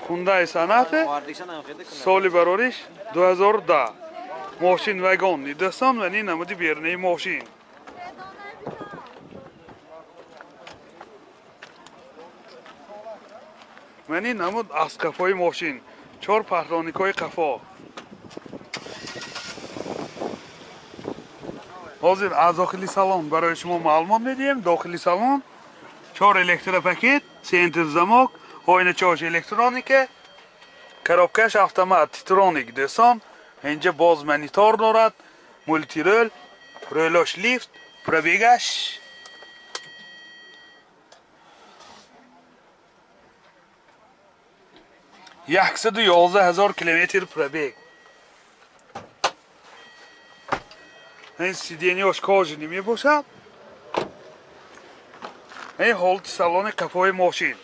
Хундай Соната соли барориш 2010. Мошин вагон дӯстон, ва ин намуди берунаи мошин. Ва ин намуд аз қафои мошин. 4 патроникҳои қафо. Ҳозир аз дохили салон барои шумо маълумот медиҳем. Дохили салон 4 электропакет, центр замок, оиначаҳош электроника, коробкаш автомат, титроник дӯстон. Инҷа боз монитор дорад, мултирол, рӯлош лифт, пробегаш 111 000 километр пробег. Ин сиденьяш кожаный мебошад. Ин ҳолати салони қафои мошин.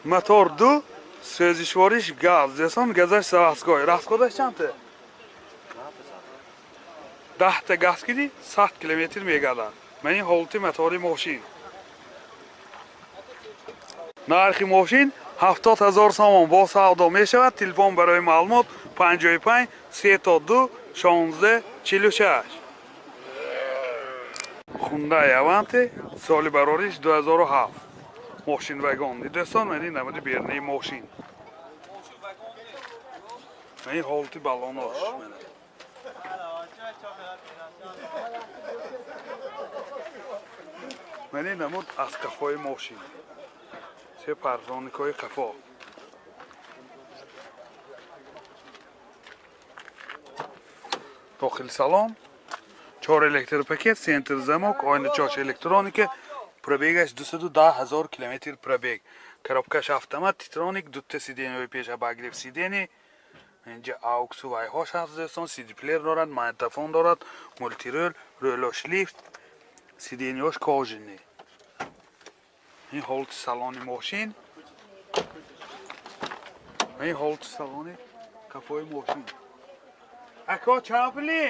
Мотор 2, сӯзишвориш газ. Дӯстон, газаш заводской. Расходаш чанд? 10 та газ киди 100 километр мегардад. Ман ин ҳолати мотори мошин. Нархи мошин 70 000 сомон бо савдо мешавад. Телефон барои маълумот 55 32 16 46. Хундай Аванте соли барориш 2007. Мошин вагон. Дӯстон, ман ин намуди берунаи мошин. Ман ин ҳолати баллонош. Ман ин намуд аз қафои мошин. Се патроникҳои қафо. Дохили салон 4 электропакет, центр замок, оиначаҳош электроника, пробегаш 210 000 километр пробег. Коробкаш автомат, титроник, дута сиденьяҳои пеш обогрев сиденья. Инҷа ауксу вайҳош ҳаст дӯстон, сиди-плеер дорад, магнитофон дорад, мултирол, рӯлош лифт, сиденьяҳош кожаный. Ин ҳолати салони мошин. Ин ҳолати салони қафои мошин. Ако чанд пулӣ?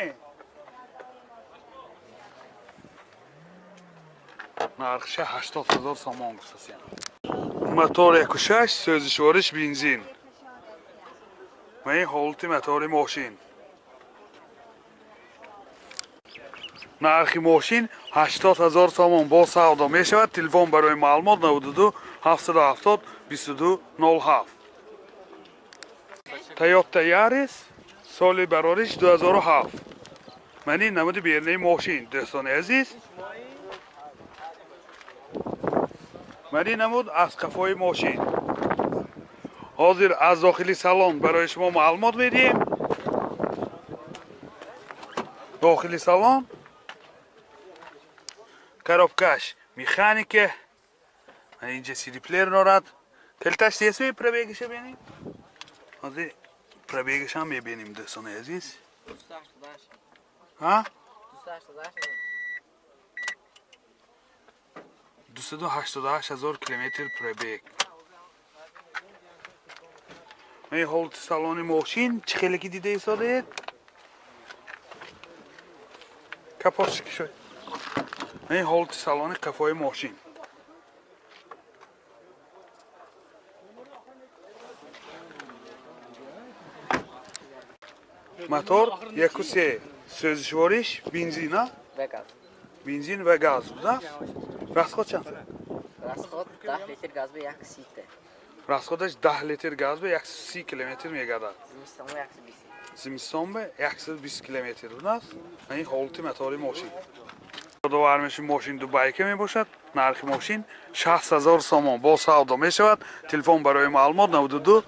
Нархша 80 000 сомон гуфтасиям. Мотор 1.6, сӯзишвориш бензин. Ва ин ҳолати мотори мошин. Нархи мошин 80 000 сомон бо савдо мешавад. Телефон барои маълумот 92 770 22 07. Toyota Yaris соли барориш 2007. Ман ин намуди берунаи мошин дӯстони азиз. Ман ин намуд аз қафои мошин. Ҳозир аз дохили салон барои шумо маълумот медиҳем. Дохили салон коробкаш механика, инҷа сиди-плеер дорад. Калташ тесми пробегиша бинем. Ҳозир пробегишам мебинем дӯстони азиз. Ҳа? 288 000 километр пробег. Ин ҳолати салони мошин чӣ хеле ки дида истодаед? Капотш кишоед. Ин ҳолати салони қафои мошин. Мотор 1.3, сӯзишвориш бензин, бензин ва газ буда. Расход чанд? Расход 10 литр газ ба 130. Расходаш 10 литр газ ба 130 километр мегардад. Зимистон ба 120. Зимистон ба 120 километр будааст. Ин ҳолати мотори мошин. Ёдовар мошин дубайка мебошад. Нархи мошин 60 000 сомон бо савдо мешавад. Телефон барои маълумот 92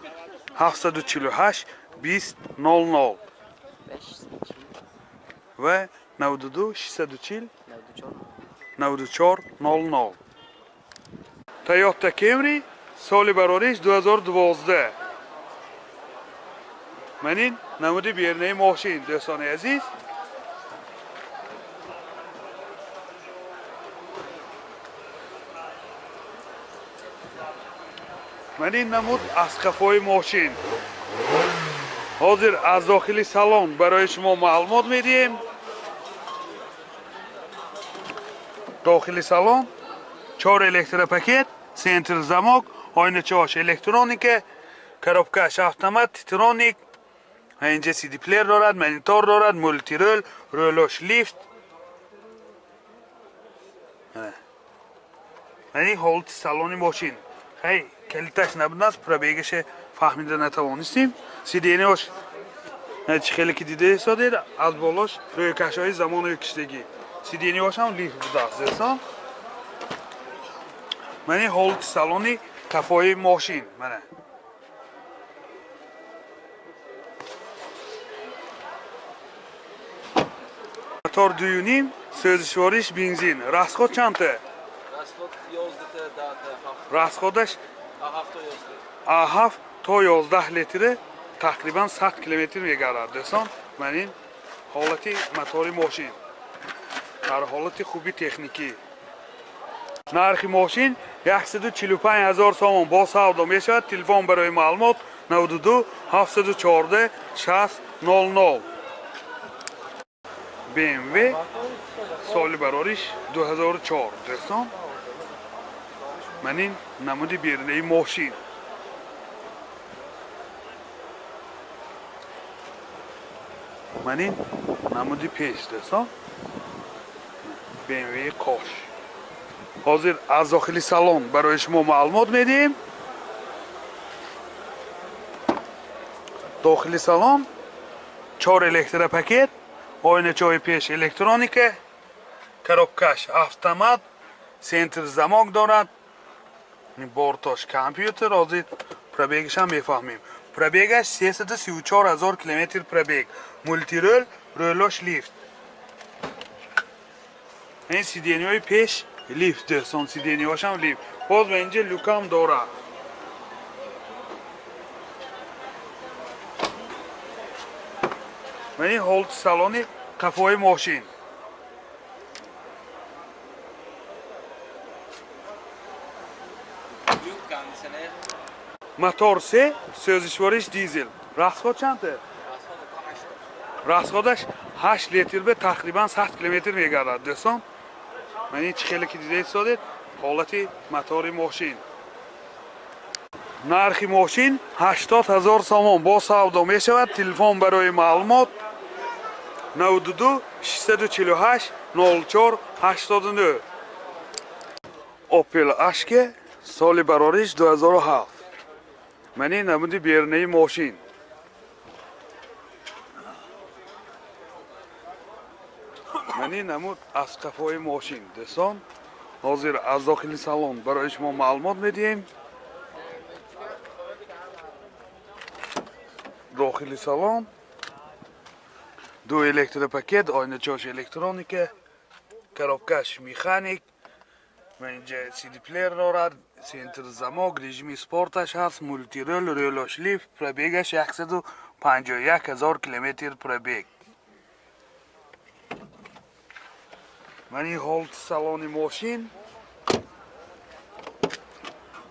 748 20 00 ва 92 640 94 00. Toyota Camry соли барориш 2012. Ман ин намуди берунаи мошин дӯстони азиз. Ман ин намуд аз қафои мошин. Ҳозир аз дохили салон барои шумо маълумот медиҳем. Дохили салон 4 электропакет, центр замок, оиначаҳош электроника, коробкаш автомат, титроник, инҷа CD плеер дорад, монитор дорад, мултирол, ролош лифт. Яъне ҳолати салони мошин. Хай калиташ набудааст, пробегаше фаҳмида натавонистем. Сиденияш чӣ хеле ки дида истодед, аз болош рӯйкашҳои замонави киштагӣ. Сиденияш ҳам лифт будааст, дӯстон. Мани ҳолати салони қафои мошин. Мана. Мотор 2.5, сӯзишвориш бензин. Расход чандта? Расход 11 та 10 Расходаш 7 то 11 литр тақрибан 100 километр мегардад. Дӯстон, ман ин ҳолати мотори мошин. Дар ҳолати хуби техникӣ. Нархи мошин 145 000 сомон бо савдо мешавад. Телефон барои маълумот 92 714 60 00. BMW соли барориш 2004. Дӯстон, ман ин намуди берунаи мошин. Ман ин намуди пеш, дӯстон. BMW қош. Ҳозир аз дохили салон барои шумо маълумот медиҳем. Дохили салон 4 электропакет, оиначаҳои пеш электроника, коробкаш автомат, центр замок дорад, бортош компютер. Ҳозир пробегашам мефаҳмем. Пробегаш 334 000 километр пробег. Мултирол, ролош лифт. Ин сиденияҳои пеш лифт, дӯстон, сиденияҳошам лифт. Боз ба инҷа люкам дорад. Ман ин ҳолати салони қафои мошин. Мотор 3, сӯзишвориш дизел. Расход чандта? Расходаш 8 литр ба тақрибан 100 километр мегардад, дӯстон. Ман ин чӣ хеле ки дида истодед, ҳолати мотори мошин. Нархи мошин 80 000 сомон бо савдо мешавад. Телефон барои маълумот 92 648 04 89. Opel Ashke соли барориш 2007. Ман ин намуди берунаи мошин. Ман ин намуд аз қафои мошин, дӯстон. Ҳозир аз дохили салон барои шумо маълумот медиҳем. Дохили салон 2 электропакет, оиначаҳош электроника, коробкаш механик, ман инҷа CD плеер дорад, центр замок, режими спорташ ҳаст, мултирол, ролош лифт, пробегаш 151 000 километр пробег. Ман ин ҳолати салони мошин.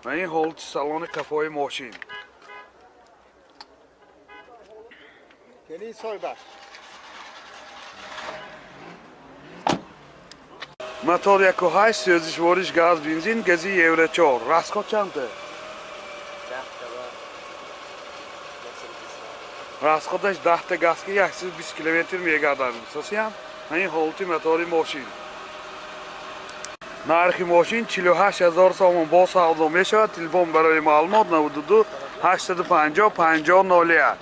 Ман ин ҳолати салони қафои мошин. Мотор 1.8, сӯзишвориш газ, бензин, гази Евро 4. Расход чандта? Расходаш 10 та газ ки 120 километр мегардад. Сосиям, ман ин ҳолати мотори мошин. Нархи мошин 48 000 сомон бо савдо мешавад. Телефон барои маълумот 92 850 50 01.